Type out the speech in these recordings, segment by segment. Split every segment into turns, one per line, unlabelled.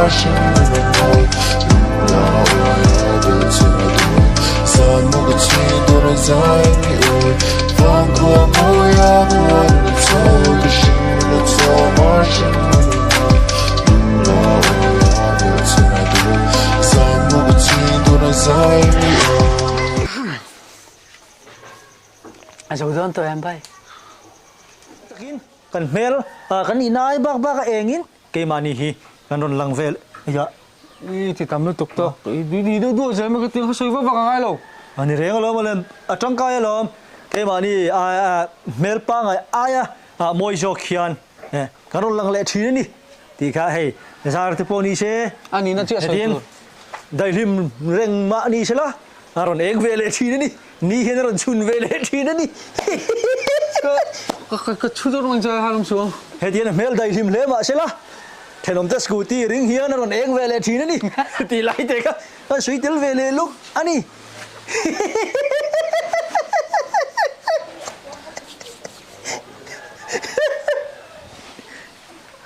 A zo dawn tawh em bai?
Takin kan hmel kan inai bak bak a engin keimahni hi kan rawn lang vel a.
I ti tam lutuk tawk. I di deuh duah zel mai ka ti ka sawi vak vak a ngai lo.
A ni reng alawm alem a tangkai alawm keimahni hmel pangai aia mawi zawk hian kan rawn lang leh thin a ni tih kha hei zar te pawh ni se
A nihna chiah sawi tur.
Daihlim reng mah ni sela a rawn eng ve leh thin a ni. Ni hian a rawn chhun ve leh thin a ni.
Ka ka chhu deuh reng che a lam chu.
Hetiang a hmel daihlim hle mah sela thenawmte scooty ring hian a rawn eng ve leh thin a ni tih lai te kha kan sawi tel ve leh luk a ni.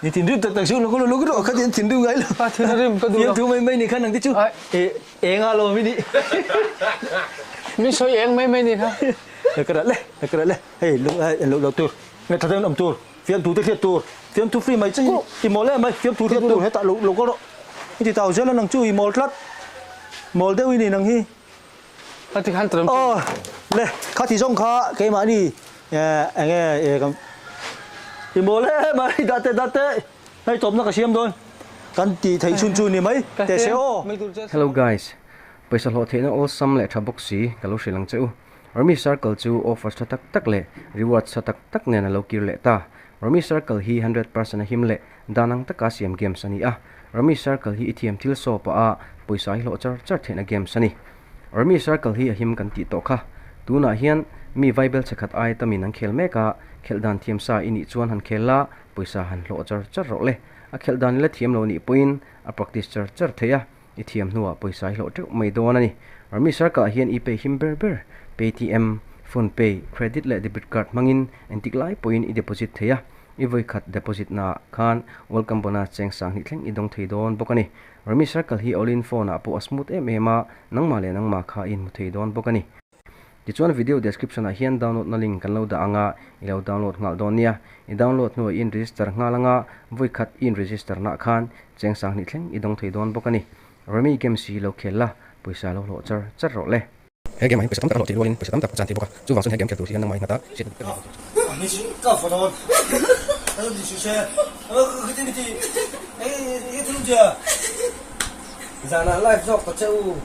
Ni thinrim tak tak chu lawk lawk rawh kha tian thinrim ngai lo.
A thinrim ka duh lo.
Fiamthu mai mai ni kha nang te chu eng a lawm i nih.
Mi sawi eng mai mai ni kha.
Ka dah le ka dah le hei lo lo tur nge tha deuhin awm tur fiamthu te hriat tur fiamthu free mai che hi i mawl em mai fiamthu hriat tur hetah lo lo kal rawh i ti tau zel a nang chu i mawl tlat mawl deuh i ni nang hi.
Ka ti khan tawm.
Aw le kha ti zawng kha keimahni eng nge kan i mawl em mai dah teh dah teh hei tawpna ka siam dawn kan tih theih chhun chu ni mai teh se aw.
Hello guys, pawisa hlawh theihna awlsam leh tha bawk si ka lo hrilh ang che u. Rummy Circle chu offers tha tak tak leh rewards tha tak tak nen a lo kir leh ta. Rummy Circle hi 100% a him leh dan ang taka siam games a ni a. Rummy Circle hi i thiam thil saw pah a pawisa hi hlawh char char theihna games a ni. Rummy Circle hi a him kan tih tawh kha. Tunah hian mi vaibel che khat ai tamin an khel mek a, khelh dan thiam sa i nih chuan han khel la, pawisa han hlawh char char rawh le. A khelh dan i la thiam lo nih pawhin a practice char char theih a, i thiam hnuah pawisa i hlawh teuh mai dawn a ni. Rummy Circle ah hian i pay him ber ber, Paytm, PhonePe, credit leh debit card hmangin engtik lai pawhin i deposit thei a. I vawi khat deposit naah khan welcome bonus cheng sanghnih thleng i dawng thei dawn bawk a ni. Rummy Circle hi all-in phone ah pawh a smooth em em a, nangmah leh nangmah kha i inhmu thei dawn bawk a ni. Tichuan video description ah hian download na link kan lo dah ang a, i lo download nghal dawn nia. I download hnuah i in-register nghal ang a, vawi khat i in-register nah khan cheng sanghnih thleng i dawng thei dawn bawk a ni. Rummy games hi lo khel la, pawisa lo hlawh char char rawh le.
He game ah hian pawisa tam tak a hlawh theih rualin pawisa tam tak a chan thei bawk a, chuvang chuan he game khel tur hian nangmah innghat a hriat ka duh.
Zanah live zawk ta che u.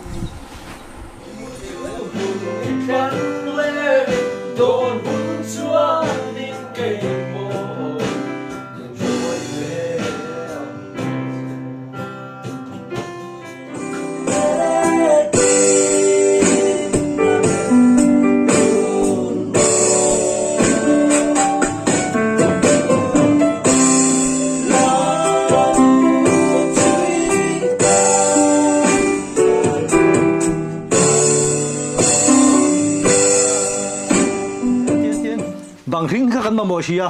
Bang hring kha kan mamawh si a,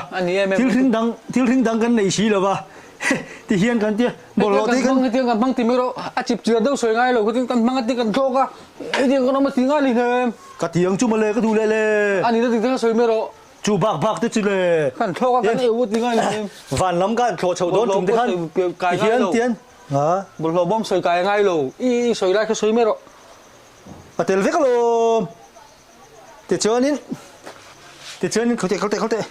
thil hring dang thil hring dang kan nei si lo va, ti hian kan tia.
Bawlhhlawh te kan hetiang kan hmang ti mai rawh a chip chiar deuh sawi ngai lo khatin kan hmang a ti kan thlawk a hetiang kan awm a ti ngai li hnem.
Ka ti ang chu mawle ka duh leh le.
A nihna dik tak sawi mai rawh.
Chu bak bak te chu le.
Kan thlawk a kan eu a ti ngai li hnem.
Van lam kan thlawh chhoh dawn tum te khan ti hian tian
a. Bawlhhlawh bawm sawi kai ngai lo i sawi lai kha sawi mai rawh.
A tel vek alawm. Tichuanin tichuanin khaw teh khaw teh khaw teh.